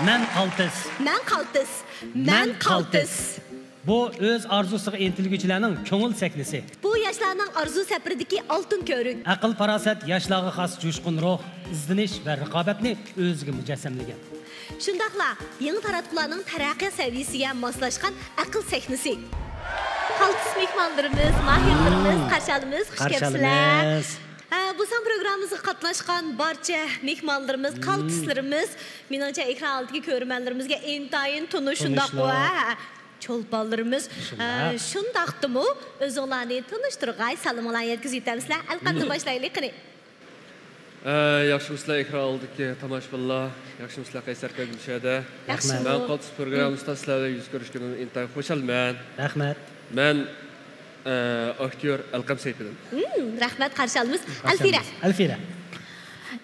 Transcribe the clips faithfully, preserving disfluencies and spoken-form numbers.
مەن قالتىس. مەن قالتىس. مەن مەن قالتىس. قالتىس. بۇ ئۆز ئارزۇسىغا ئىنتىلگۈچىلەرنىڭ كۆڭۈل سەھنىسى. بۇ ياشلارنىڭ ئارزۇ سەپىرىدىكى ئالتۇن كۆۋرۈك. ئەقىل-پاراسەت، ياشلارغا خاس جۇشقۇن روھ، ئىزدىنىش ۋە رىقابەتنى ئۆزىگە مۇجەسسەملىگەن. شۇنداقلا يېڭى تاراتقۇلارنىڭ تەرەققىيات سەۋىيىسىگە ماسلاشقان ئەقىل سەھنىسى. قالتىس مېھمانلىرىمىز، ماھىرلىرىمىز، مم. قارشى ئالىمىز، خۇش قارشى كەپسىلەر. ئالىمىز. ھە، بۇ سان پروگراممىمىزغا قاتناشقان بارچە مېھمانلىرىمىز، مم. قالتىسلىرىمىز، مېنىڭچە، ئېكران ئالدىدىكى كۆرۈرمەنلىرىمىزگە ئىنتايىن تونۇش، شۇنداققۇ، تونۇشلۇق. ھە، چولپانلىرىمىز. شۇنداق. ھە، شۇنداقتىمۇ ئۆزۈڭلارنى تونۇشتۇرغاي، سالىمىڭلارنى يەتكۈزۈۋېتەمسىلەر. ئەلقەمدىن مم. باشلايلى، قېنى. ئە، ياخشىمۇسىلەر ئېكران ئالدىدىكى تاماشىبىنلار؟ ياخشىمۇسىلەر قەيسەر ئاكا، گۈلشەدە؟ ياخشى. مەن قالتىس پروگراممىسىدا سىلەر بىلەن يۈز كۆرۈشكىنىمدىن ئىنتايىن خۇشالمەن. رەھمەت. مەن، ئە، ئاكتيور ئەلقەم سەيپىدىن. مم، رەھمەت، قارشى ئالىمىز. قارشى ئەلفىرە. ئالىمىز. ئەلفىرە.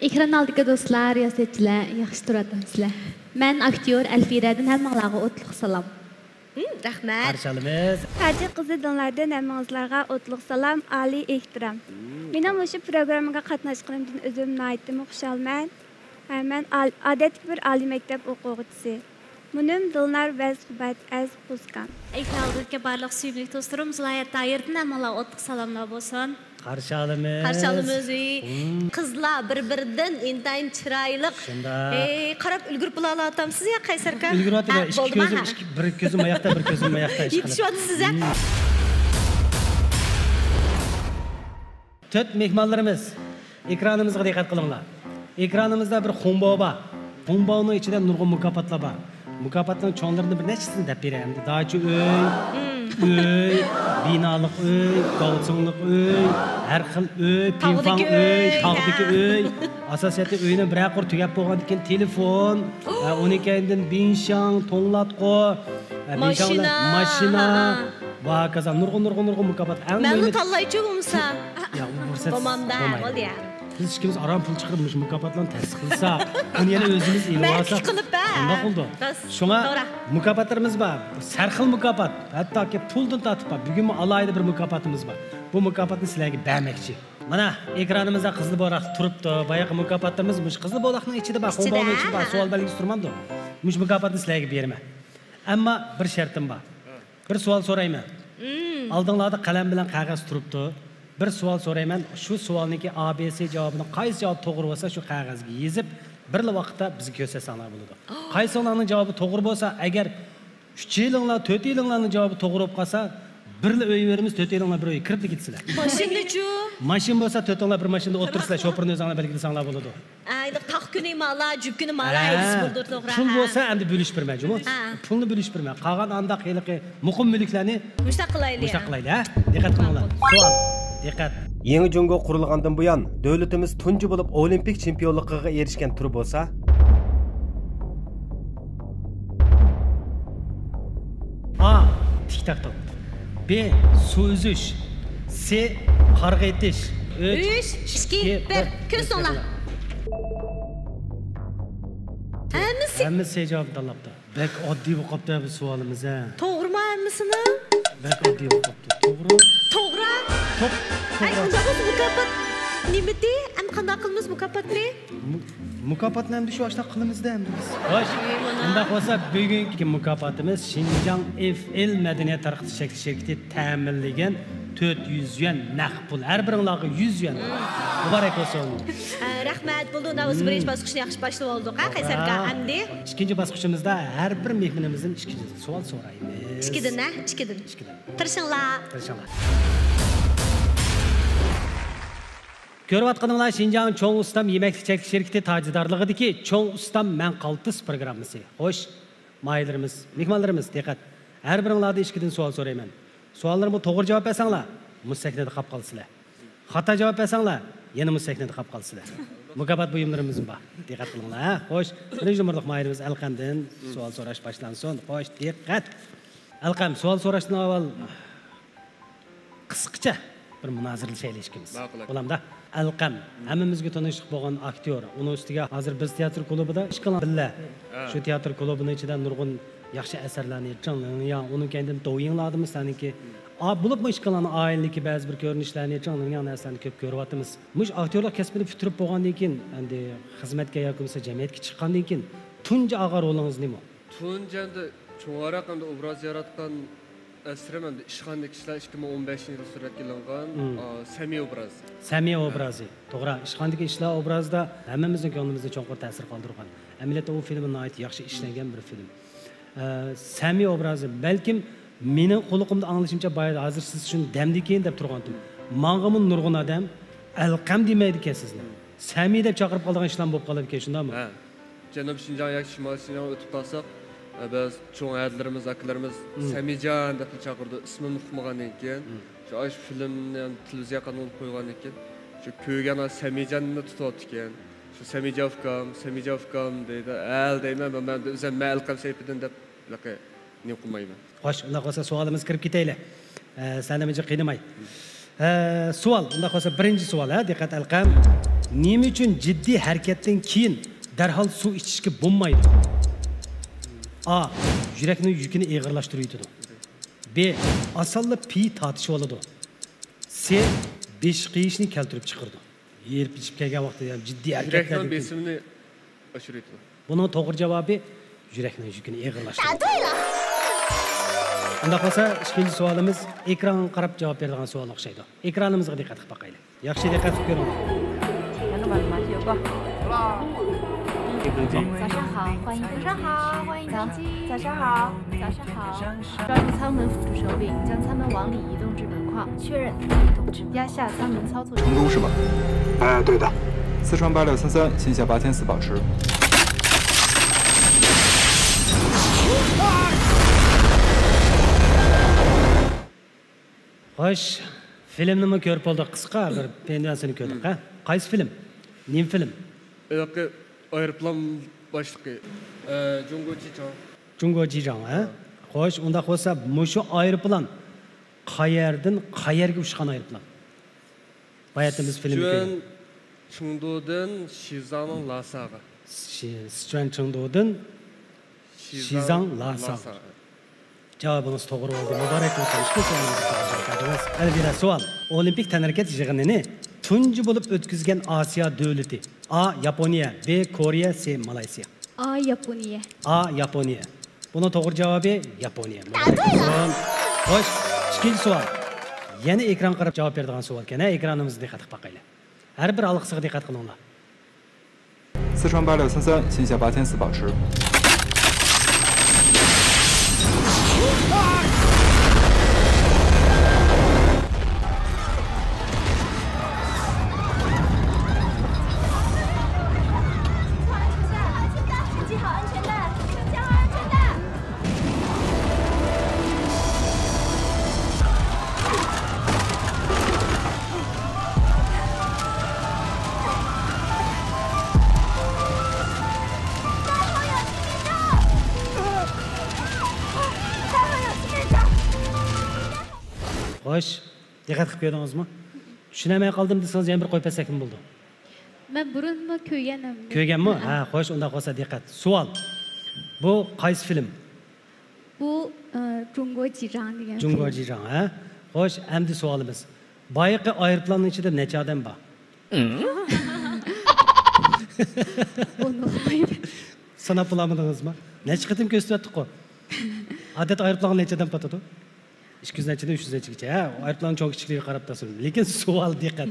ئېكران ئالدىدىكى دوستلار، رىياسەتچىلەر، ياخشى تۇرۇۋاتامسىلەر؟ مەن ئاكتيور ئەلفىرەدىن ھەممىڭلارغا ئوتلۇق سالام. مم، رەھمەت. قارشى ئالىمىز. تاجىك قىزى دىلناردىن ھەممىڭىزلارغا ئوتلۇق سالام، ئالىي ئېھتىرام. مم. مېنىڭ مۇشۇ پروگراممىغا قاتناشقىنىمدىن ئۆزۈم ناھايىتىمۇ خۇشالمەن. ھە، مەن ئال-، ئادەتتىكى بىر ئالىي مەكتەپ ئوقۇغۇچىسى. مۇنۇم دىلنار ۋەز خۇبەت ئەز قۇزكان. ئېكران ئالدىدىكى بارلىق سۆيۈملۈك دوستلىرىم، زۇلايەت تايىردىن ھەممىڭلارغا ئوتلۇق سالاملار بولسۇن. قارشى ئالىمىز. قارشى ئالىمىز. ھىم. قىزلار بىر-بىرىدىن ئىنتايىن چىرايلىق. شۇنداق. ئەي، قاراپ ئۈلگۈرۈپ بولالاتامسىز يا، قەيسەر ئاكا؟ ئۈلگۈرۈۋاتىدۇ. ھە، ئىككى بولدىما؟ كۆزۈم، ئىككى، بىر كۆزۈم ماياقتا، بىر كۆزۈم ماياقتا. ئىشقىلىپ. يېتىشىۋاتىسىز، ھە؟ ھىم. تۆت مېھمانلىرىمىز، ئېكرانىمىزغا دىققەت قىلىڭلار. ئېكرانىمىزدا بىر خۇڭباۋ بار. خۇڭباۋنىڭ ئىچىدە نۇرغۇن مۇكاپاتلار بار. مۇكاپاتنىڭ چوڭلىرىدىن بىر نەچچىسىنى دەپ بېرەي ئەمدى. داچا ئۆي، ئۆي، بىنالىق ئۆي، گاۋسىڭلىق ئۆي، ھەر خىل ئۆي، تاغدىكى پىڭفاڭ ئۆي، ئۆي، تاغدىكى ھە. ئۆي. ئاساسىيەتتە ئۆينىڭ بىرەر قۇر تۈگەپ بولغاندىن كېيىن تېلېفون، ھە، ئۇنىڭ كەينىدىن بىنشاڭ، توڭلاتقۇ، ھە، بىنشاڭ بىلەن ماشىنا، ماشىنا، ھە، ھە. ۋە ھاكازا نۇرغۇن، نۇرغۇن، نۇرغۇن مۇكاپات. ئەڭ مەنمۇ مۇھىمى تاللايچۇ بولمىسا. يا، ئۇ پۇرسەت بولمامدا، بولمايدۇ. بولدى يا. بىز ئىككىمىز ئاران پۇل چىقىرىپ مۇشۇ مۇكاپاتلارنى تەسىس قىلساق، ئۇنى يەنە ئۆزىمىز ئېلىۋالساق، مەركە قىلىپ، ھە. قانداق بولىدۇ؟ راست، شۇڭا توغرا. مۇكاپاتلىرىمىز بار. ھەر خىل مۇكاپات، ھەتتاكى پۇلدىن تارتىپ بار. بۈگۈنمۇ ئالاھىدە بىر مۇكاپاتىمىز بار. بۇ مۇكاپاتنى سىلەرگە بەرمەكچى. مانا، ئېكرانىمىزدا قىزىل بوراق تۇرۇپتۇ. بايىقى مۇكاپاتلىرىمىز مۇشۇ قىزىل بوراقنىڭ ئىچىدە بار. ئىچىدە، خۇڭباۋنىڭ ئىچىدە بار. ھە. سوئال بەلگىسى تۇرمامدۇ؟ مۇشۇ مۇكاپاتنى سىلەرگە بېرىمەن. ئەمما بىر شەرتىم بار. بىر سوئال سورايمەن. مم. ئالدىڭلاردا قەلەم بىلەن قەغەز تۇرۇپتۇ. بىر سوئال سورايمەن. شۇ سوئالنىڭكى ئا، بې، سې جاۋابىنىڭ قايسى جاۋابى توغرا بولسا، شۇ قەغەزگە يېزىپ، بىرلا ۋاقىتتا بىزگە كۆرسەتسەڭلار بولىدۇ. قايسىڭلارنىڭ جاۋابى توغرا بولسا، ئەگەر ئۈچىيلىڭلار، تۆتىيلىڭلارنىڭ جاۋابى توغرا بولۇپ قالسا، بىرلا ئۆي بېرىمىز، تۆتىيلىڭلار بىر ئۆيگە كىرىپلا كېتىسىلەر. ماشىنىچۇ؟ ماشىنا بولسا، تۆتىڭلار بىر ماشىنىدا ئولتۇرىسىلەر، شوپۇرنى ئۆزۈڭلار بەلگىلىسەڭلار بولىدۇ. ئە، تاق كۈنى مالا، جۈپ كۈنى مالا، ھە. ھەيدىسى بولدۇر، توغرا، پۇل ھە. بولسا، ئەمدى بۆلۈش بېرىمەن، جۇمۇ. ھە. پۇلنى بۆلۈش بېرىمەن. قالغان ئانداق ھېلىقى مۇقىم مۈلۈكلەرنى مۇشتاق قىلايلى، مۇشتاق ھە. قىلايلى، ھە؟ دىققەت قىلىڭلار. ماقۇل. سوئال. دىققەت. يېڭى جۇڭگو قۇرۇلغاندىن بۇيان، دۆلىتىمىز تۇنجى بولۇپ ئولىمپىك چېمپىيونلۇقىغا ئېرىشكەن تۈر بولسا؟ ئا، تىك تاك توپ. بى، سۇ ئۈزۈش. سى، قارغا ئېتىش. ئۈچ، ئۈچ، ئىككى، ئىككى، بىر. بىر. كۆز توڭلا. ھەممىسى. ھەممىسى جاۋابنى تاللاپتۇ. بەك ئاددىي بولۇپ قاپتۇ بۇ سوئالىمىز، ھە. توغرىمۇ ھەممىسىنىڭ؟ بەك ئاددىي بولۇپ قاپتۇ. توغرا. توغرا. توپ، ھەي، توغرا. ئۇنداق بولسا مۇكاپات نېمىدى؟ ئەمدى قانداق قىلىمىز مۇكاپاتنى؟ مۇ-، مۇكاپاتنى ئەمدى شۇ ئاشۇنداق قىلىمىز-دە ئەمدى بىز. خوش، ئۇنداق بولسا بۈگۈنكى مۇكاپاتىمىز شىنجاڭ ئېف ئېل مەدەنىيەت تارقىتىش چەكلىك شىركىتى تەمىنلىگەن تۆت يۈز يۈەن نەق پۇل. ھەر بىرىڭلارغا يۈز يۈەن. مۇبارەك بولسۇن. ئە، رەھمەت. بولدى، ئۇنداق بولسا بىرىنچى باسقۇچنى ياخشى باشلىۋالدۇق، ھە، قەيسەر ئاكا. ئەمدى ئىككىنچى باسقۇچىمىزدا ھەر بىر مېھمىنىمىزدىن ئىككىنچى سوئال سورايمىز. ئىككىدىن، ھە؟ ئىككىدىن. ئىككىدىن. تىرىشىڭلار. تىرىشىڭلار. كۆرۈۋاتقىنىڭلار شىنجاڭ چوڭ ئۇستام يېمەكلىك چەكلىك شىركىتى تاجىدارلىقىدىكى چوڭ ئۇستام مەن قالتىس پروگراممىسى. خوش، ماھىرلىرىمىز، مېھمانلىرىمىز، دىققەت. ھەر بىرىڭلاردىن ئىككىدىن سوئال سورايمەن. سوئاللىرىمغا توغرا جاۋاب بەرسەڭلار، مۇشۇ سەھنىدە قاپ قالىسىلەر. خاتا جاۋاب بەرسەڭلار، يەنە مۇشۇ سەھنىدە قاپ قالىسىلەر. مۇكاپات بۇيۇملىرىمىزمۇ بار. دىققەت قىلىڭلار، ھە؟ خوش، بىرىنچى نومۇرلۇق ماھىرىمىز ئەلقەمدىن سوئال سوراش باشلانسۇن. خوش، دىققەت. ئەلقەم، سوئال سوراشتىن ئاۋۋال قىسقىچە بىر مۇنازىرىلىشەيلى ئىككىمىز. ماقۇل، ئاكا. بولامدا؟ ئەلقەم، ھەممىمىزگە تونۇشلۇق بولغان ئاكتيور. ئۇنىڭ ئۈستىگە ھازىر بىز تىياتىر كۇلۇبىدا ئىككىڭلار بىللە ھە. شۇ تىياتىر كۇلۇبىنىڭ ئىچىدە نۇرغۇن ياخشى ئەسەرلەرنى چىڭلىڭيا، ئۇنىڭ كەينىدىن دوۋيىڭلاردىمۇ سەنىڭكى. ئا، بولۇپمۇ ئىككىڭلارنىڭ ئائىلىدىكى بەزى بىر كۆرۈنۈشلەرنى، چىڭلىڭيا نەرسىلەرنى كۆپ كۆرۈۋاتىمىز. مۇشۇ ئاكتيورلۇق كەسپىنى پۈتتۈرۈپ بولغاندىن كېيىن، ئەمدى خىزمەتكە ياكى بولمىسا جەمئىيەتكە چىققاندىن كېيىن، تۇنجى ئالغان رولىڭىز نېمە؟ تۇنجى ئەمدى چوڭراق ئەمدى ئوبراز ياراتقان ئەسىرىم ئەمدى ئىشخانىدىكى ئىشلار، ئىككى مىڭ ئون بەشىنچى يىل سۈرەتكە ئېلىنغان، مم. ئا، سەمى ئوبرازى. سەمى ھە. ئوبرازى. توغرا، ئىشخانىدىكى ئىشلار ئوبرازىدا ھەممىمىزنىڭ كۆڭلىمىزدە چوڭقۇر تەسىر قالدۇرغان. ئەمەلىيەتتە ئۇ فىلىم ناھايىتى ياخشى ئىشلەنگەن بىر فىلىم. ئە، سەمى ئوبرازى بەلكىم مېنىڭ قۇلىقىمدا ئاڭلىشىمچە بايا ھازىر سىز شۇنى دەمدىكىن دەپ تۇرغانتىم. ماڭىمۇ نۇرغۇن ئادەم ئەلقەم دېمەيدىكەن سىزنى. سەمى دەپ چاقىرىپ قالىدىغان ئىشلارمۇ بولۇپ قالىدىكەن، شۇنداقمۇ؟ ھە. جەنۇبىي شىنجاڭ ياكى شىمالىي شىنجاڭغا ئۆتۈپ قالساق، ئە، بەزى چوڭ ھەدىلىرىمىز، ئاكىلىرىمىز مم. سەمىجان دەپلا چاقىرىدۇ، ئىسمىمنى ئۇقمىغاندىن كېيىن. مم. شۇ، ئاشۇ فىلىمنى ھەم تېلېۋىزىيە قانىلىغا قويغاندىن كېيىن، شۇ كۆرگەن سەمىجاننى تۇتۇۋاپتىكەن. شۇ سەمىجان ئۇكام، سەمىجان ئۇكام دەيدۇ. ھەل دەيمەن، مەن، مەن ئۆزۈم مەن ئەلقەم سەيپىدىن دەپ ھېلىقى نېمە قىلمايمەن. خوش، ئۇنداق بولسا سوئالىمىزغا كىرىپ كېتەيلى. ئە، سەنمۇ جىق قىينىماي. ئە، سوئال، ئۇنداق بولسا بىرىنچى سوئال، ھە، دىققەت ئەلقەم. نېمە ئۈچۈن جىددىي ھەرىكەتتىن كېيىن دەرھال سۇ ئىچىشكە بولمايدۇ؟ ئا، يۈرەكنىڭ يۈكىنى ئېغىرلاشتۇرۇۋېتىدۇ. بى، ئاسانلا پېيى تارتىشىۋالىدۇ. سى، بېشى قېيىشنى كەلتۈرۈپ چىقىرىدۇ. ھېرىپ ئىچىپ كەلگەن ۋاقتىدا جىددىي يۈرەكنىڭ ھەرىكەتلەردىن كېيىن. بېسىمىنى ئاشۇرۇۋېتىدۇ. بۇنىڭ توغرا جاۋابى يۈرەكنىڭ يۈكىنى ئېغىرلاشتۇرىدۇ. ئۇنداق بولسا، ئىككىنچى سوئالىمىز ئېكرانغا قاراپ جاۋاب بېرىدىغان سوئال ئوخشايدۇ. ئېكرانىمىزغا دىققەت قىلىپ باقايلى. ياخشى دىققەت قىلىپ كۆرۈڭلار. 早上好，欢迎登机。早上好，欢迎登机。早，早上好。早上好。抓住舱门辅助手柄，将舱门往里移动至门框，确认移动至门框。压下舱门操作。成功是吗？哎，对的。四川八六三三，现下八千四保持。 خوش، فىلىمنىمۇ كۆرۈپ بولدۇق، قىسقا بىر پېنياسىنى كۆردۇق، ھە؟ قايسى فىلىم؟ نېمە فىلىم؟ ھېلىقى ئايروپىلان باشلىقى، ئە، جۇڭگو جىجاڭ. جۇڭگو جىجاڭ، ھە؟ خوش، ئۇنداق بولسا مۇشۇ ئايروپىلان قەيەردىن قەيەرگە ئۇچقان ئايروپىلان؟ باياتىن بىز فىلىمنى كۆرگەن. سىچۈەن چېڭدۇدىن شىزاڭنىڭ لاساغا. شى-، سىچۈەن چېڭدۇدىن شىزاڭ لاساغا. جاۋابىڭىز توغرا بولدى. مۇبارەك بولسۇن. ئىككى سوئالىمىزغا توغرا جاۋاب بەردىڭىز. ئەلۋىرا، سوئال. ئولىمپىك تەنھەرىكەت يىغىنىنى تۇنجى بولۇپ ئۆتكۈزگەن ئاسىيا دۆلىتى. ئا، ياپونىيە، بى، كورېيە، سى، مالايسىيا. ئا، ياپونىيە. ئا، ياپونىيە. بۇنىڭ توغرا جاۋابى ياپونىيە. مۇبارەك بولسۇن. خوش، ئىككىنچى سوئال. يەنە ئېكرانغا قاراپ جاۋاب بېرىدىغان سوئالكەن، ھە؟ ئېكرانىمىزغا دىققەت قىلىپ باقايلى. ھەر بىر ھالقىسىغا دىققەت قىلىڭلار. 四川八六三三，现下八千四保持。 خوش، دىققەت قىلىپ كۆردىڭىزمۇ؟ چۈشىنەلمەي قالدىم دېسىڭىز، يەنە بىر قويۇپ بەرسەكمۇ بولىدۇ. مەن بۇرۇنمۇ كۆرگەنمەن. كۆرگەنمۇ؟ ھە، خوش، ئۇنداق بولسا دىققەت. سوئال. بۇ قايسى فىلىم؟ بۇ، ئە، جۇڭگو جىجاڭ دېگەن جۇڭگو فىلىم. جىجاڭ، ھە؟ خوش، ئەمدى سوئالىمىز. بايىقى ئايروپىلاننىڭ ئىچىدە نەچچە ئادەم بار؟ بۇنى ئۇقمايمەن. ساناپ بولالمىدىڭىزمۇ؟ نەچچە قېتىم كۆرسىتىۋەتتۇققۇ. ئادەتتە ئايروپىلانغا نەچچە ئادەم پاتىدۇ؟ ئىككى يۈز نەچچىدىن ئۈچ يۈز نەچچىگىچە. ھە، ئايروپىلاننىڭ چوڭ كىچىكلىكىگە قاراپ تەسۋىرلىنىدۇ. لېكىن سوئال، دىققەت.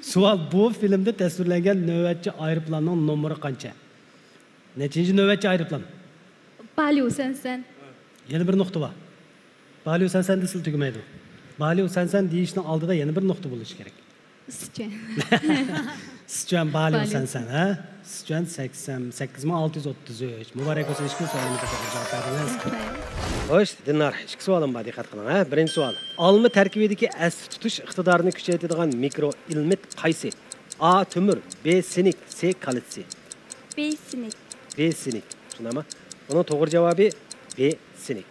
سوئال، بۇ فىلىمدە تەسۋىرلەنگەن نۆۋەتچى ئايروپىلاننىڭ نومۇرى قانچە؟ نەچچىنچى نۆۋەتچى ئايروپىلان؟ باليۇ سەنسەن. يەنە بىر نۇقتا بار. باليۇ سەنسەن دېسىلا تۈگىمەيدۇ. باليۇ سەنسەن دېيىشنىڭ ئالدىدا يەنە بىر نۇقتا بولۇشى كېرەك. سىچۈەن. سىچۈەن باليۇ باليۇ. سەنسەن، ھە؟ سىچۈەن سەكسەن سەككىز مىڭ ئالتە يۈز ئوتتۇز ئۈچ. مۇبارەك بولسۇن، ئىككى سوئالىمىزغا توغرا جاۋاب بەردىڭىز. رەھمەت. خوش، دىنار، ئىككى سوئالىم بار، دىققەت قىلىڭ، ھە؟ بىرىنچى سوئال. ئالما تەركىبىدىكى ئەستە تۇتۇش ئىقتىدارىنى كۈچەيتىدىغان مىكرو ئېلېمېنت قايسى؟ ئا، تۆمۈر، بى، سىنك، سى، كالتسىي. بى، سىنك. بى، سىنك. شۇنداقمۇ؟ بۇنىڭ توغرا جاۋابى بى، سىنك.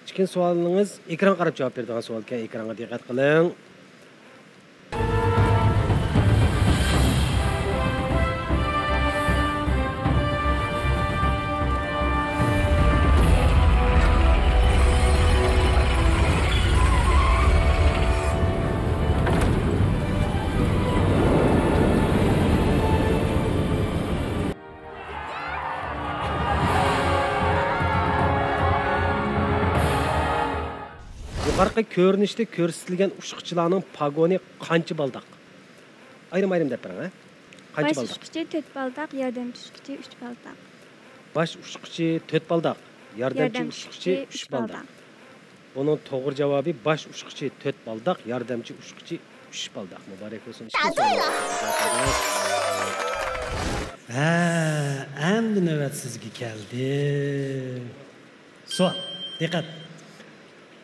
ئىككىنچى سوئالىڭىز ئېكرانغا قاراپ جاۋاب بېرىدىغان سوئالكەن، ئېكرانغا دىققەت قىلىڭ. يۇقىرىقى كۆرۈنۈشتە كۆرسىتىلگەن ئۇچقۇچىلارنىڭ پاگونى قانچە بالداق؟ ئايرىم-ئايرىم دەپ بېرىڭ، ھە؟ قانچە باش بالداق؟ ئۇچقۇچى تۆت بالداق، ياردەمچى ئۇچقۇچى ئۈچ بالداق. باش ئۇچقۇچى تۆت بالداق، ياردەمچى ياردەمچى ئۇچقۇچى ئۈچ بالداق. بۇنىڭ توغرا جاۋابى باش ئۇچقۇچى تۆت بالداق، ياردەمچى ئۇچقۇچى ئۈچ بالداق. مۇبارەك بولسۇن. ئىككى سوئال. ھە، ئەمدى نۆۋەت سىزگە كەلدى. سوئال، دىققەت.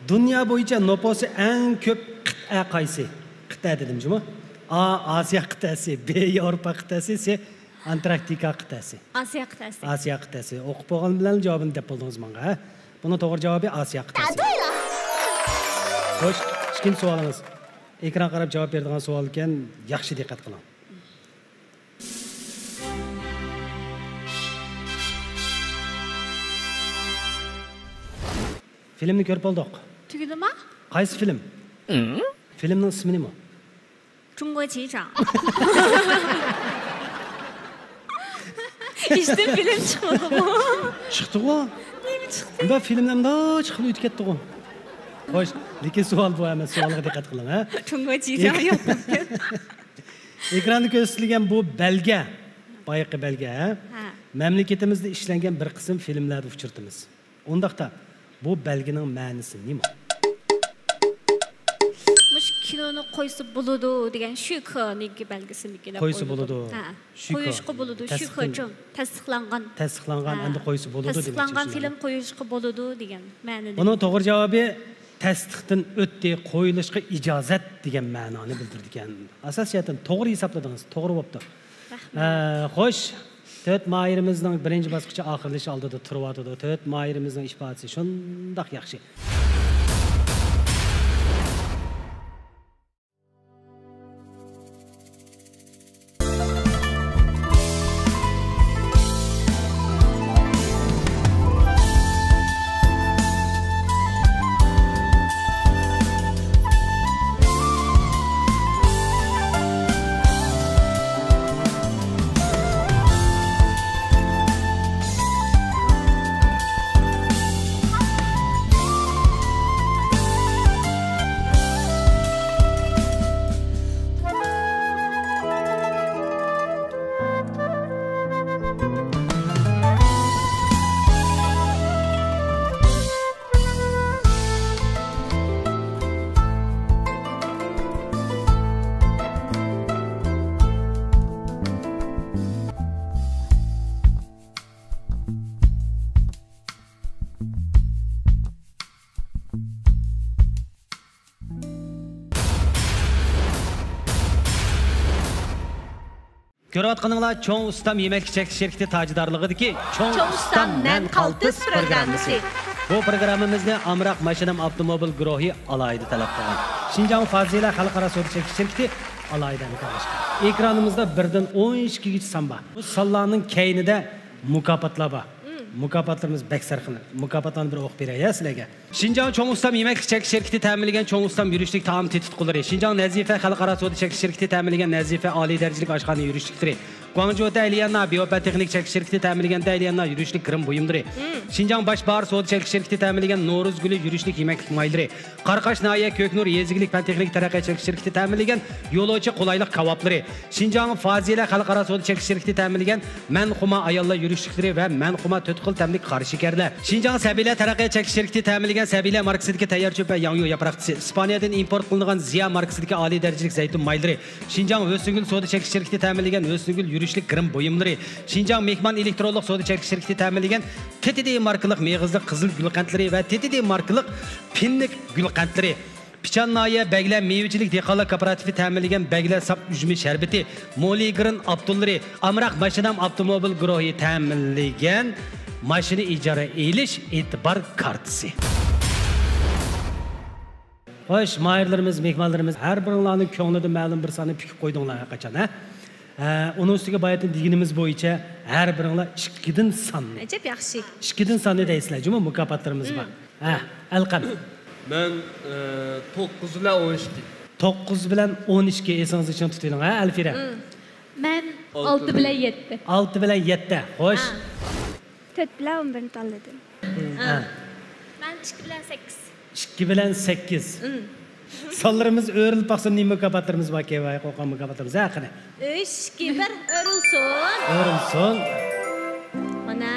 دۇنيا بويىچە نوپۇسى ئەڭ كۆپ قىتئە قايسى؟ قىتئە دېدىم جۇمۇ. ئا، ئاسىيا قىتئەسى، ب، ياۋروپا قىتئەسى، س، ئانتاركتىكا قىتئەسى. ئاسىيا قىتئەسى. ئاسىيا قىتئەسى. ئوقۇپ بولغان بىلەن جاۋابىنى دەپ بولدىڭىز ماڭا، ھە؟ بۇنىڭ توغرا جاۋابى ئاسىيا قىتئەسى. خوش، ئىككىنچى سوئالىڭىز. ئېكرانغا قاراپ جاۋاب بېرىدىغان سوئال ئىكەن، ياخشى دىققەت قىلىڭ. فىلىمنى كۆرۈپ بولدۇق. تۈگىدىما؟ قايسى فىلىم؟ فىلىمنىڭ ئىسمى نېمە؟ 中国机长. ئىشتىن فىلىم چىقمىدىغۇ؟ چىقتىغۇ. نېمە چىقتى؟ بۇ فىلىملەر مۇنداق چىقىپ ئۆتۈپ كەتتىغۇ. خوش، لېكىن سوئال بۇ ئەمەس، سوئالغا دىققەت قىلىڭ، ھە؟ 中国机长 يوق. ئېكراندا كۆرسىتىلگەن بۇ بەلگە، بايىقى بەلگە، ھە؟ ھە. مەملىكىتىمىزدە ئىشلەنگەن بىر قىسىم فىلىملەردە ئۇچرىتىمىز. ئۇنداقتا، بۇ بەلگىنىڭ مەنىسى نېمە؟ مۇشۇ كىنونى قويسا بولىدۇ دېگەن شۈكېنىڭكى بەلگىسىمىكىن دەپ قويسا ئويلىدىم. بولىدۇ. ھە. شۈكې. قويۇشقا بولىدۇ، تەستىقتىن، شۈكېجىڭ، تەستىقلانغان. تەستىقلانغان، ھە. ئەمدى قويسا بولىدۇ دېمەكچى، تەستىقلانغان شۇنداق. فىلىم قويۇشقا بولىدۇ دېگەن مەنىدە. بۇنىڭ توغرا جاۋابى تەستىقتىن ئۆتتى، قويۇلۇشقا ئىجازەت دېگەن مەنانى بىلدۈرىدىكەن. ئاساسىيەتەن توغرا ھېسابلىدىڭىز، توغرا بوپتۇ. رەھمەت. ئە، خوش، تۆت ماھىرىمىزنىڭ بىرىنچى باسقۇچى ئاخىرلىشىش ئالدىدا تۇرۇۋاتىدۇ. تۆت ماھىرىمىزنىڭ ئىپادىسى شۇنداق ياخشى. كۆرۈۋاتقىنىڭلار چوڭ ئۇستام يېمەكلىك چەكلىك شىركىتى تاجدارلىقىدىكى چوڭ ئۇستام نان قالتىس پروگراممىسى. بۇ پروگراممىمىزنى ئامراق ماشىنام ئاپتوموبىل گۇرۇھى ئالاھىدە تەلەپ قىلغان. شىنجاڭ فازىلە خەلقئارا سودا چەكلىك شىركىتى ئالاھىدە ھەمكارلاشقان. ئېكرانىمىزدا بىردىن ئون ئىككىگىچە سان بار. بۇ سانلارنىڭ كەينىدە مۇكاپاتلار بار. مۇكاپاتلىرىمىز بەك سەرخىل. مۇكاپاتلارنى بىر ئوقۇپ بېرەي، ھە، سىلەرگە. شىنجاڭ چوڭ ئۇستام يېمەكلىك چەكلىك شىركىتى تەمىنلىگەن چوڭ ئۇستام يۈرۈشلۈك تائام تېتىتقۇلىرى. شىنجاڭ نەزىفە خەلقئارا سودا چەكلىك شىركىتى تەمىنلىگەن نەزىفە ئالىي دەرىجىلىك ئاشخانا يۈرۈشلۈكلىرى. گۇاڭجۇ دەيليەننا بىيوپەن تېخنىك چەكلىك شىركىتى تەمىنلىگەن دەيليەننا يۈرۈشلۈك گىرىم بۇيۇملىرى. شىنجاڭ باش باھار سودا چەكلىك شىركىتى تەمىنلىگەن نورۇز گۈلى يۈرۈشلۈك يېمەكلىك مايلىرى. قاراقاش ناھىيە كۆكنۇر يېزا ئىگىلىك پەن تېخنىكا تەرەققىيات چەكلىك شىركىتى تەمىنلىگەن يولۇچى قولايلىق كاۋاپلىرى. شىنجاڭ فازىلە خەلقئارا سودا چەكلىك شىركىتى تەمىنلىگەن مەن خۇما ئاياللار يۈرۈشلۈكلىرى ۋە مەن خۇما تۆت خىل تەملىك قارا شېكەرلەر. شىنجاڭ سەبىيلەر تەرەققىيات چەكلىك شىركىتى تەمىنلىگەن سەبىيلەر ماركىسىدىكى تەييار چۆپ ۋە ياڭيۇ ياپراق تېشى. ئىسپانىيەدىن ئىمپورت قىلىنغان زىيا ماركىسىدىكى ئالىي دەرىجىلىك زەيتۇن مايلىرى. شىنجاڭ ھۆسنگۈل سودا چەكلىك شىركىتى تەمىنلىگەن ھۆسنگۈل يۈرۈشلۈك گىرىم بۇيۇملىرى. شىنجاڭ مېھمان ئېلېكترونلۇق سودا چەكلىك شىركىتى تەمىنلىگەن تېتىدى ماركىلىق مېغىزلىق قىزىل گۈل قەنتلىرى ۋە تېتىدى ماركىلىق پىننىك گۈل قەنتلىرى. پىچان ناھىيە بەگلەر مېۋىچىلىك دېھقانلار كوپىراتىپى تەمىنلىگەن بەگلەر ساپ ئۈجمە شەربىتى، مولىگرىن ئاپتونلىرى، ئامراق ماشىنام ئاپتوموبىل گۇرۇھى تەمىنلىگەن ماشىنا ئىجارە ئېلىش ئېتىبار كارتىسى. خوش، ماھىرلىرىمىز، مېھمانلىرىمىز، ھەر بىرىڭلارنىڭ كۆڭلىدە مەلۇم بىر ساننى پۈكۈپ قويدۇڭلار ھەرقاچان، ھە؟ ھە، ئۇنىڭ ئۈستىگە باياتىن دېگىنىمىز بويىچە ھەر بىرىڭلار ئىككىدىن ساننى، ئەجەب ياخشى. ئىككىدىن ساننى دەيسىلەر، جۇمۇ مۇكاپاتلىرىمىز بار. ھە، ئەلقەم. مەن، ئە، توققۇز بىلەن ئون ئىككى. توققۇز بىلەن ئون ئىككى، ئېسىڭىزدە چىڭ تۇتۇۋېلىڭ، ھە، ئەلفىرە؟ مەن ئالتە بىلەن يەتتە. ئالتە بىلەن يەتتە، خوش. ھە. تۆت بىلەن ئون بىرنى تاللىدىم. ھە. مەن ئىككى بىلەن سەككىز. ئىككى بىلەن سەككىز. ئىم. سانلىرىمىز ئۆرۈلۈپ باقسۇن، نېمە مۇكاپاتلىرىمىز بار، كەۋاي قوقان مۇكاپاتلىرىمىز ھەققىدە. ئۈچ، ئىككى، بىر، ئۆرۈلسۇن. ئۆرۈلسۇن. مانا.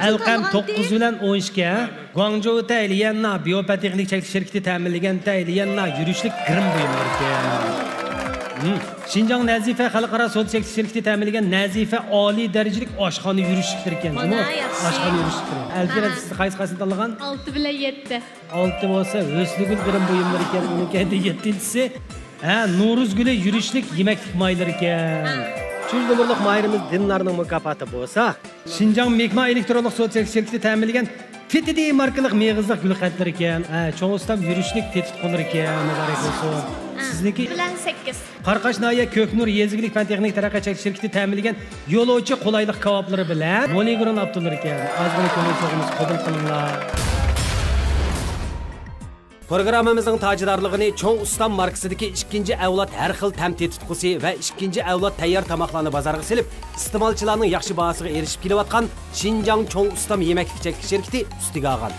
ئەلقەم توققۇز بىلەن ئون ئىككى، ھە؟ گۇاڭجۇ تەيلىيەننا بىيوپەن تېخنىك چەكلىك شىركىتى تەمىنلىگەن تەيلىيەننا يۈرۈشلۈك گىرىم بۇيۇملىرى ئىكەن. ھىم. شىنجاڭ نەزىفە خەلقئارا سودا چەكلىك شىركىتى تەمىنلىگەن نەزىفە ئالىي دەرىجىلىك ئاشخانا يۈرۈشلۈكلىرى ئىكەن. مانا، جۇمۇ. ياخشى. ئاشخانا يۈرۈشلۈكلىرى. ئەلفىرەت، ھە، سىز قايسى، قايسىنى تاللىغان؟ ئالتە بىلەن يەتتە. ئالتە بولسا ھۆسنىگۈل گىرىم بۇيۇملىرى ئىكەن، ئۇنىڭكى يەتتىنچىسى. ھە، نورۇز گۈلى يۈرۈشلۈك يېمەكلىك مايلىرى ئىكەن. ئۈچىنچى نومۇرلۇق ماھىرىمىز دىلنارنىڭ مۇكاپاتى بولسا، شىنجاڭ مېگما ئېلېكترونلۇق سودا چەكلىك شىركىتى تەمىنلىگەن تېتىدى ماركىلىق مېغىزلىق گۈل قەنتلىرى ئىكەن. ھە، چوڭ ئۇستام يۈرۈشلۈك تېتى تۇتقۇلىرى ئىكەن. مۇبارەك بولسۇن. ھە، سىزنىڭكى؟ بىلەن سەككىز. قاراقاش ناھىيە كۆكنۇر يېزا ئىگىلىك پەن تېخنىكا تەرەققىيات چەكلىك شىركىتى تەمىنلىگەن يولۇچى قولايلىق كاۋاپلىرى بىلەن مولىگرون ئاپتوللىرى ئىكەن. ئازغىنە كۆڭۈل سوۋغىمىزنى قوبۇل قىلىڭلار. پروگراممىمىزنىڭ تاجدارلىقىنى چوڭ ئۇستام ماركىسىدىكى ئىككىنچى ئەۋلاد ھەر خىل تەم تېتىتقۇسى ۋە ئىككىنچى ئەۋلاد تەييار تاماقلارنى بازارغا سېلىپ، ئىستېمالچىلارنىڭ ياخشى باھاسىغا ئېرىشىپ كېلىۋاتقان شىنجاڭ چوڭ ئۇستام يېمەكلىك چەكلىك شىركىتى ئۈستىگە ئالغان.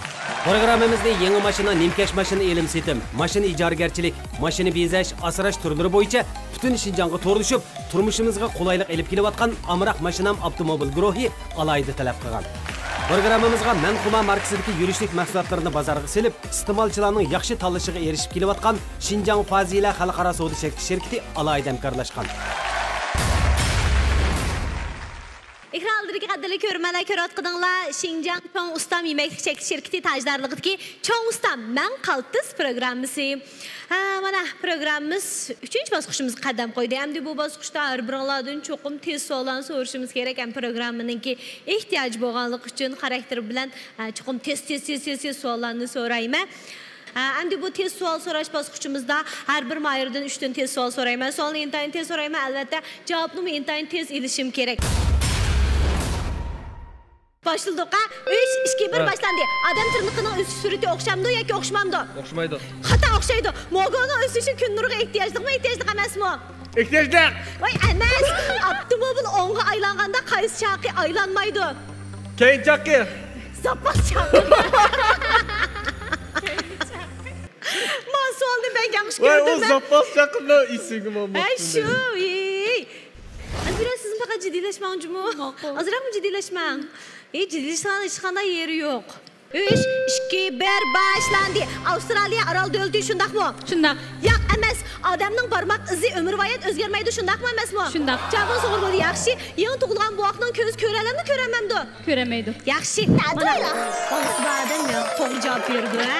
پروگراممىمىزنى يېڭى ماشىنا، نىمكەش ماشىنا ئېلىم-سېتىم، ماشىنا ئىجارىگەرچىلىك، ماشىنا بېزەش، ئاسراش تۈرلىرى بويىچە پۈتۈن شىنجاڭغا تورلىشىپ، تۇرمۇشىمىزغا قولايلىق ئېلىپ كېلىۋاتقان ئامراق ماشىنام ئاپتوموبىل گۇرۇھى ئالاھىدە تەلەپ قىلغان. پروگراممىمىزغا مەنخۇما ماركىسىدىكى يۈرۈشلۈك مەھسۇلاتلىرىنى بازارغا سېلىپ، ئىستېمالچىلارنىڭ ياخشى تاللىشىغا ئېرىشىپ كېلىۋاتقان شىنجاڭ فازىلە خەلقئارا سودا چەكلىك شىركىتى ئالاھىدە ھەمكارلاشقان. ئېكران ئالدىدىكى قەدىرلىك كۆرۈرمەنلەر، كۆرۈۋاتقىنىڭلار شىنجاڭ چوڭ ئۇستام يېمەكلىك چەكلىك شىركىتى تاجدارلىقىدىكى چوڭ ئۇستام مەن قالتىس پروگراممىسى. ھە، مانا، پروگراممىمىز ئۈچىنچى باسقۇچىمىزغا قەدەم قويدى. ئەمدى بۇ باسقۇچتا ھەر بىرىڭلاردىن چوقۇم تېز سوئاللارنى سورىشىمىز كېرەك. ھەم پروگراممىنىڭكى ئېھتىياجى بولغانلىقى ئۈچۈن خاراكتېرى بىلەن، ھە، چوقۇم تېز، تېز، تېز، تېز، تېز سوئاللارنى سورايمەن. ھە، ئەمدى بۇ تېز سوئال سوراش باسقۇچىمىزدا ھەر بىر ماھىردىن ئۈچتىن تېز سوئال سورايمەن. سوئالنى ئىنتايىن تېز سورايمەن، ئەلۋەتتە، جاۋابنىمۇ ئىنتايىن تېز ئېلىشىم كېرەك. باشلىدۇق، ھە؟ ئۈچ، ئىككى، بىر، ھە. باشلاندى. ئادەم تىرنىقىنىڭ ئۆسۈش سۈرئىتى ئوخشامدۇ ياكى ئوخشىمامدۇ؟ ئوخشىمايدۇ. خاتا، ئوخشايدۇ. موگونىڭ ئۆسۈشى كۈن نۇرىغا ئېھتىياجلىقمۇ، ئېھتىياجلىق ئەمەسمۇ؟ ئېھتىياجلىق. ۋاي، ئەمەس. ئاپتوموبىل ئوڭغا ئايلانغاندا قايسى چاقى ئايلانمايدۇ؟ كەينى چاقى. زاپاس چاقى. ما سوئالنى مەن ياخشى ۋاي، ئۇ كۆردۈم، مەن. زاپاس چاقىنى ئېسىگىمۇ ئەي، شۇ، ئېي. ئەزىرە، سىزمۇ پەقەت جىددىيلەشمەڭ جۇمۇ. ماقۇل. ئازراقمۇ جىددىيلەشمەڭ. ئېي، جىددىيلىشىدىغان ھېچقانداق يېرى يوق. ئۈچ، ئىككى، بىر، باشلاندى. ئاۋسترالىيە ئارال دۆلىتى شۇنداقمۇ؟ شۇنداق. ياق ئەمەس. ئادەمنىڭ بارماق ئىزى ئۆمۈرۋايەت ئۆزگەرمەيدۇ، شۇنداقمۇ ئەمەسمۇ؟ شۇنداق. جاۋابىڭىز توغرا بولدى، ياخشى. يېڭى تۇغۇلغان بوۋاقنىڭ كۆزى كۆرەلەمدۇ، كۆرەلمەمدۇ؟ كۆرەلمەيدۇ. ياخشى. مانا، بالىسى بار ئادەم يا، توغرا جاۋاب بېرىدۇ، ھە.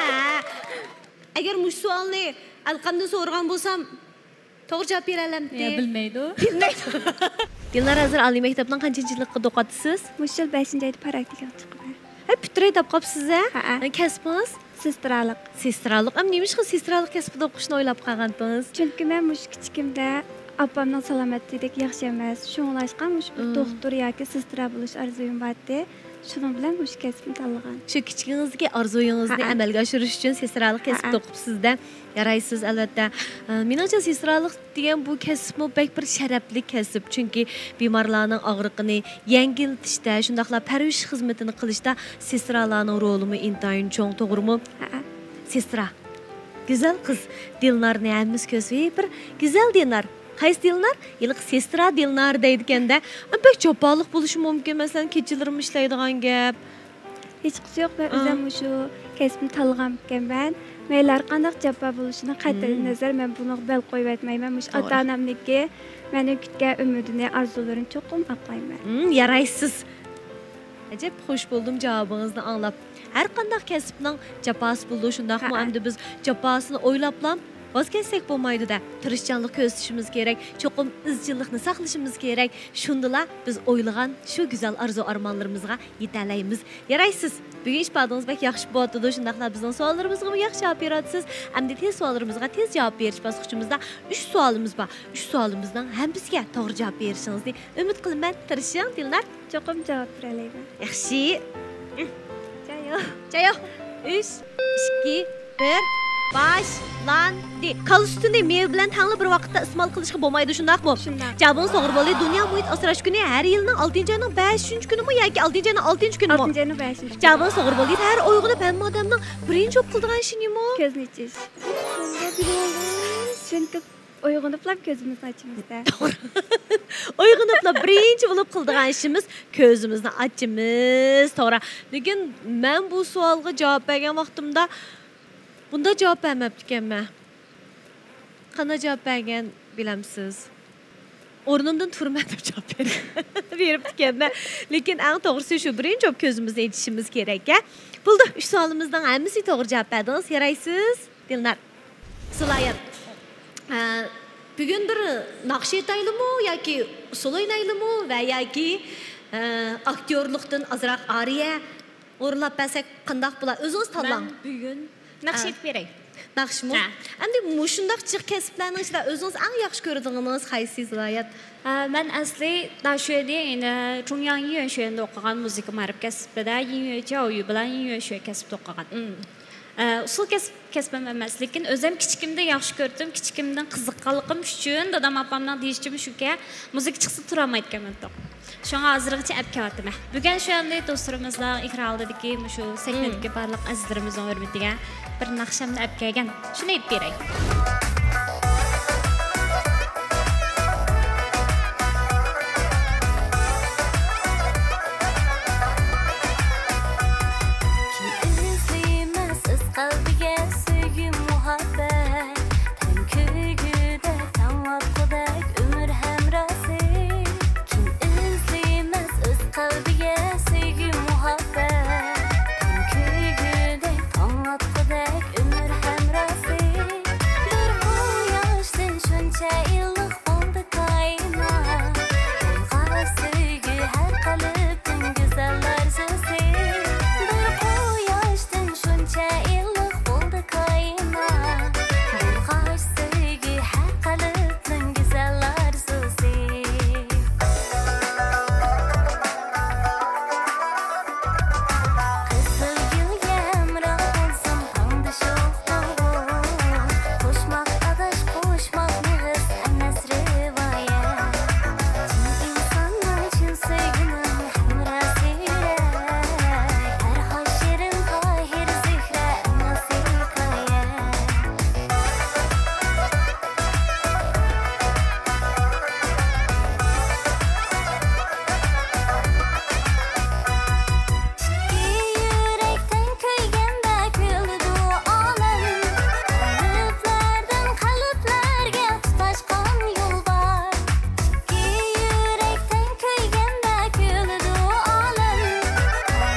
ئەگەر مۇشۇ سوئالنى ئەلقەمدىن سورىغان بولسام، توغرا جاۋاب بېرەلەمتى؟ يا، بىلمەيدۇ. بىلمەيدۇ. دىلنار، ھازىر ئالىي مەكتەپنىڭ قانچىنچى يىللىققا ئوقۇۋاتىسىز؟ مۇشۇ يىل بەشىنچى ئايدا پراكتىكىغا چىقىمەن. ھە، پۈتتۈرەي دەپ قاپسىز، ھە؟ ھەئە. كەسپىڭىز؟ سېسترالىق. سېسترالىق. ئەم، نېمىشقا سېسترالىق كەسپىدە ئوقۇشنى ئويلاپ قالغانتىڭىز؟ چۈنكى مەن مۇشۇ كىچىكىمدە ئاپامنىڭ سالامەتلىكى ياخشى ئەمەس. شۇڭلاشقا مۇشۇ بىر مم. دوختۇر ياكى سېسترا بولۇش ئارزۇيۇم بارتى. شۇنىڭ بىلەن مۇشۇ كەسىپنى تاللىغان. شۇ كىچىكىڭىزدىكى ئارزۇيىڭىزنى ھەئە. ئەمەلگە ئاشۇرۇش ئۈچۈن سېسترالىق كەسىپتە ھەئە. ئوقۇپسىز-دە. يارايسىز، ئەلۋەتتە. ئە، مېنىڭچە، سېسترالىق دېگەن بۇ كەسىپمۇ بەك بىر شەرەپلىك كەسىپ. چۈنكى بىمارلارنىڭ ئاغرىقىنى يەڭگىللىتىشتە، شۇنداقلا پەرۋىش خىزمىتىنى قىلىشتا سېسترالارنىڭ رولىمۇ ئىنتايىن چوڭ، توغرىمۇ؟ ھەئە. سېسترا. گۈزەل قىز. دىلنارنى ھەممىسى كۆرسە، ۋىي، بىر گۈزەل دىلنار. قايسى دىلنار؟ ھېلىقى سېسترا دىلنار دەيدىكەن-دە. بەك جاپالىق بولۇشى مۇمكىن، مەسىلەن، كېچىلىرىمۇ ئىشلەيدىغان گەپ. ھېچقىسى يوق، مەن ئا. ئۆزۈم مۇشۇ كەسىپنى تاللىغانىكەنمەن. مەيلى ھەرقانداق جاپا بولۇشىدىن قەتئىينەزەر، مم. مەن بۇنىڭغا بەل قويۇۋەتمەيمەن. مۇشۇ توغرا. ئاتا-ئانامنىڭكى مەندىن كۈتكەن ئۈمىدىنى، ئارزۇلىرىنى چوقۇم ئاقلايمەن. مم، يارايسىز. ئەجەب خوش بولدۇم جاۋابىڭىزنى ئاڭلاپ. ھەرقانداق كەسىپنىڭ جاپاسى بولىدۇ، شۇنداقمۇ؟ ھەئە. ئەمدى بىز جاپاسىنى ئويلاپلا ۋاز كەچسەك بولمايدۇ-دە. تىرىشچانلىق كۆرسىتىشىمىز كېرەك، چوقۇم ئىزچىللىقنى ساقلىشىمىز كېرەك. شۇندىلا بىز ئويلىغان شۇ گۈزەل ئارزۇ-ئارمانلىرىمىزغا يېتەلەيمىز. يارايسىز. بۈگۈن ئىپادىڭىز بەك ياخشى بولۇۋاتىدۇ. شۇنداقلا بىزنىڭ سوئاللىرىمىزغىمۇ ياخشى جاۋاب بېرىۋاتىسىز. ئەمدى تېز سوئاللىرىمىزغا تېز جاۋاب بېرىش باسقۇچىمىزدا ئۈچ سوئالىمىز بار. ئۈچ سوئالىمىزنىڭ ھەممىسىگە توغرا جاۋاب بېرىشىڭىزنى ئۈمىد قىلىمەن. تىرىشىڭ، دىلنار. چوقۇم جاۋاب بېرەلەيمەن. ياخشى. جايو. جايو. ئۈچ، ئىككى، بىر. باشلاندى. كالا سۈتىنى مېۋە بىلەن تەڭلا بىر ۋاقىتتا ئىستېمال قىلىشقا بولمايدۇ، شۇنداقمۇ؟ شۇنداق. جاۋابىڭىز توغرا بولدى. دۇنيا مۇھىت ئاسراش كۈنى ھەر يىلنىڭ ئالتىنچى ئاينىڭ بەشىنچى كۈنىمۇ ياكى ئالتىنچى ئاينىڭ ئالتىنچى كۈنىمۇ؟ ئالتىنچى ئاينىڭ بەشىنچى كۈنى. جاۋابىڭىز توغرا بولدى. سەھەر ئويغىنىپ ھەممە ئادەمنىڭ بىرىنچى بولۇپ قىلىدىغان ئىشى نېمە؟ كۆزنى ئېچىش. شۇنداق بىلىۋالدىڭىز. چۈنكى ئويغىنىپلا كۆزىمىزنى ئاچىمىز-دە. توغرا. ئويغىنىپلا بىرىنچى بولۇپ قىلىدىغان ئىشىمىز كۆزىمىزنى ئاچىمىز. توغرا. لېكىن مەن بۇ سوئالغا جاۋاب بەرگەن ۋاقتىمدا بۇنداق جاۋاب بەرمەپتىكەنمەن. قانداق جاۋاب بەرگەن بىلەمسىز؟ ئورنۇمدىن تۇرىمەن دەپ جاۋاب بەرگەن. بېرىپتىكەنمەن. لېكىن ئەڭ توغرىسى شۇ، بىرىنچى بولۇپ كۆزىمىزنى ئېچىشىمىز كېرەك-ە. بولدى، ئۈچ سوئالىمىزنىڭ ھەممىسىگە توغرا جاۋاب بەردىڭىز. يارايسىز، دىلنار. زىلايەت، ئە، بۈگۈن بىر ناخشا ئېيتايلىمۇ ياكى ئۇسسۇل ئوينايلىمۇ ۋە ياكى، ئە، ئاكتيورلۇقتىن ئازراق ئارىيە ئورۇنلاپ بەرسەك قانداق بولا؟ ئۆزىڭىز تاللاڭ. مەن بۈگۈن ناخشا ئېيتىپ بېرەي. ناخشىمۇ؟ ھە. ئەمدى مۇشۇنداق جىق كەسىپلەرنىڭ ئىچىدە ئۆزىڭىز ئەڭ ياخشى كۆرىدىغىنىڭىز قايسى، زىلايەت؟ ئە، مەن ئەسلى داشۆدى، يەنە چۇڭياڭ يۈەنشۈەندە ئوقۇغان مۇزىكا مائارىپ كەسپىدە يىڭيۈەن چياۋيۈ بىلەن يىڭيۈەن شۈە كەسپىدە ئوقۇغان. ئە، ئۇسسۇل كەسىپ، كەسپىم ئەمەس، لېكىن ئۆزۈم كىچىكىمدە ياخشى كۆردۈم، كىچىكىمدىن قىزىققانلىقىم ئۈچۈن دادام ئاپامنىڭ دېيىشىچە مۇشۇكەن، مۇزىكا چىقسا تۇرالمايدىكەنمەن توق. شۇڭا ھازىرغىچە ئەپ كېلىۋاتىمەن. بۈگۈن شۇ ئەمدى دوستلىرىمىزنىڭ ئېكران ئالدىدىكى مۇشۇ سەھنىدىكى بارلىق ئەزىزلىرىمىزنىڭ ھۆرمىتىگە بىر ناخشامنى ئەپ كەلگەن. شۇنى ئېيتىپ بېرەي. كىم ئىزدىمەس ئۆز قەلبىگە سۆيگۈ مۇھەببەت؟ تەڭ كۆيگۈدەك، تەڭ ئاتقۇدەك ئۆمۈر ھەمراھى. كىم ئىزدىمەس ئۆز قەلبىگە سۆيگۈ مۇھەببەت؟ تەڭ كۆيگۈدەك، تەڭ ئاتقۇدەك ئۆمۈر ھەمراھى. بىر قۇياشتىن شۇنچە ئىللىق بولدى كائىنات. بولغاچ سۆيگۈ ھەر قەلبتىن گۈزەل ئارزۇسى. بىر قۇياشتىن شۇنچە ئىللىق بولدى كائىنات. بولغاچ سۆيگۈ ھەر قەلبنىڭ گۈزەل ئارزۇسى. قىزىل گۈلگە ھەمراھ بولسۇن تاڭدا شوخ بۇلبۇل. قوشماق ئاداش، قوشماق نېغىز ئەمەس رىۋايەت. چىن ئىنساننىڭ، چىن سۆيگۈنىڭ ھەمراھى يۈرەك. پەرھاد، شېرىن، تاھىر، زۆھرە ئەمەس ھېكايە. ئىككى يۈرەك تەڭ كۆيگەندە كۈلىدۇ ئالەم. قەلبلەردىن قەلبلەرگە تۇتاشقان يول بار. ئىككى يۈرەك تەڭ كۆيگەندە كۈلىدۇ ئالەم.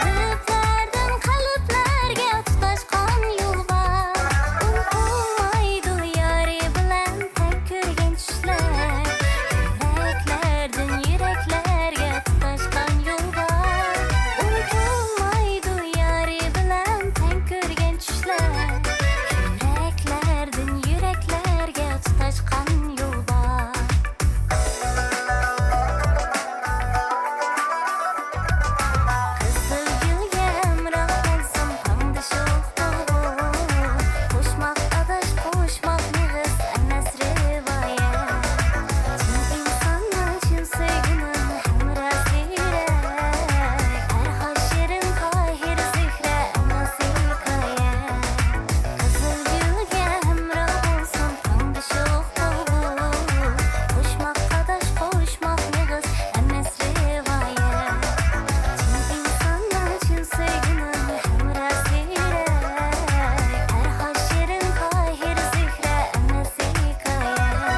قەلبلەردىن قەلبلەرگە تۇتاشقان يول بار. ئۇنتۇلمايدۇ يارى بىلەن تەڭ كۆرگەن چۈشلەر. يۈرەكلەردىن يۈرەكلەرگە تۇتاشقان يول بار. ئۇنتۇلمايدۇ يارى بىلەن تەڭ كۆرگەن چۈشلەر. يۈرەكلەردىن يۈرەكلەرگە تۇتاشقان يول بار. قىزىل گۈلگە ھەمراھ بولسۇن تاڭدا شوخ بۇلبۇل. قوشماق ئاداش، قوشماق نېغىز ئەمەس رىۋايەت. چىن ئىنساننىڭ، چىن سۆيگۈنىڭ ھەمراھى يۈرەك. پەرھاد، شېرىن، تاھىر، زۆھرە ئەمەس ھېكايە. قىزىل گۈلگە ھەمراھ بولسۇن تاڭدا شوخ بۇلبۇل. قوشماق ئاداش، قوشماق نېغىز ئەمەس رىۋايەت. چىن ئىنساننىڭ، چىن سۆيگۈنىڭ ھەمراھى يۈرەك. پەرھاد، شېرىن، تاھىر، زۆھرە ئەمەس ھېكايە.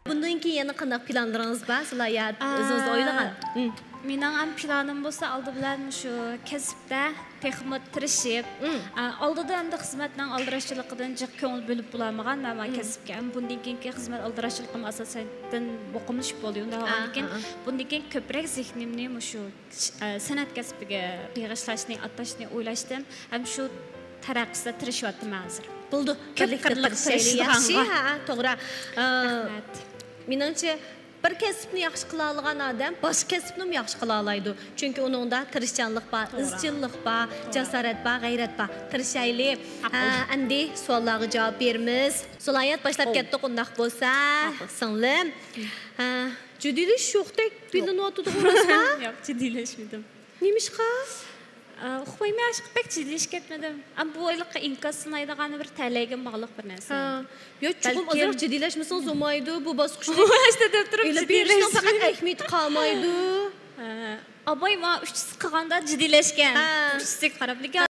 بۇندىن كېيىن يەنە قانداق پىلانلىرىڭىز بار، زىلايەت؟ ئا، ئۆزىڭىز ئويلىغان. مم. مېنىڭ ھەم پىلانىم بولسا، ئالدى بىلەن شۇ كەسىپتە تېخىمۇ تىرىشىپ، مم. ئا، ئالدىدا ئەمدى خىزمەتنىڭ ئالدىراشچىلىقىدىن جىق كۆڭۈل بۆلۈپ بولالمىغان مەن، مم. كەسىپكە. ھەم بۇندىن كېيىنكى خىزمەت ئالدىراشچىلىقىم ئاساسەن بوقۇملىشىپ بولدى. ئۇنداق ئا، بولغاندىن كېيىن ئا، ئا. بۇندىن كېيىن كۆپرەك زېھنىمنى مۇشۇ، ئا، سەنئەت كەسپىگە بېغىشلاشنى، ئاتاشنى ئويلاشتىم. ھەم شۇ تەرەققىسىدە تىرىشىۋاتىمەن ھازىر. بولدى. كۆپ بىرلىكتە قىرلىق تىرىشايلى. تىرىشىدىغانغا. ياخشى، ھە، توغرا. ئا، رەھمەت. مېنىڭچە، بىر كەسىپنى ياخشى قىلالىغان ئادەم باشقا كەسىپنىمۇ ياخشى قىلالايدۇ. چۈنكى ئۇنىڭدا تىرىشچانلىق بار، توغرا. ئىزچىللىق بار، توغرا. جاسارەت بار، غەيرەت بار. تىرىشايلى. ماقۇل. ھە، ئەمدى سوئاللارغا جاۋاب بېرىمىز. سالاھىيەت باشلاپ كەتتۇق، ئۇنداق بولسا، ماقۇل. سىڭلىم. ھە، جىددىيلىشىش يوقتەك بىلىنىۋاتىدىغۇ، راستما؟ ياق، جىددىيلەشمىدىم. نېمىشقا؟ ئە، ئۇقمايمەن، ھېچقانداق بەك جىددىيلىشىپ كەتمىدىم. ئەمما بۇ ئايلىققا ئىنكاس سىنايدىغان بىر تەلەيگە باغلىق بىر نەرسە. ھە. يا، چوقۇم بەلكىم ئازراق جىددىيلەشمىسىڭىز بولمايدۇ، بۇ باسقۇچنى. ئاشتا دەپ تۇرۇپ ئېلىپ بېرىشنىڭ پەقەت ئەھمىيىتى قالمايدۇ. ھە. ئاباي ماڭا ئۈچ قىلغاندا جىددىيلەشكەن. ھە. ئۈچ قاراپ، لېكىن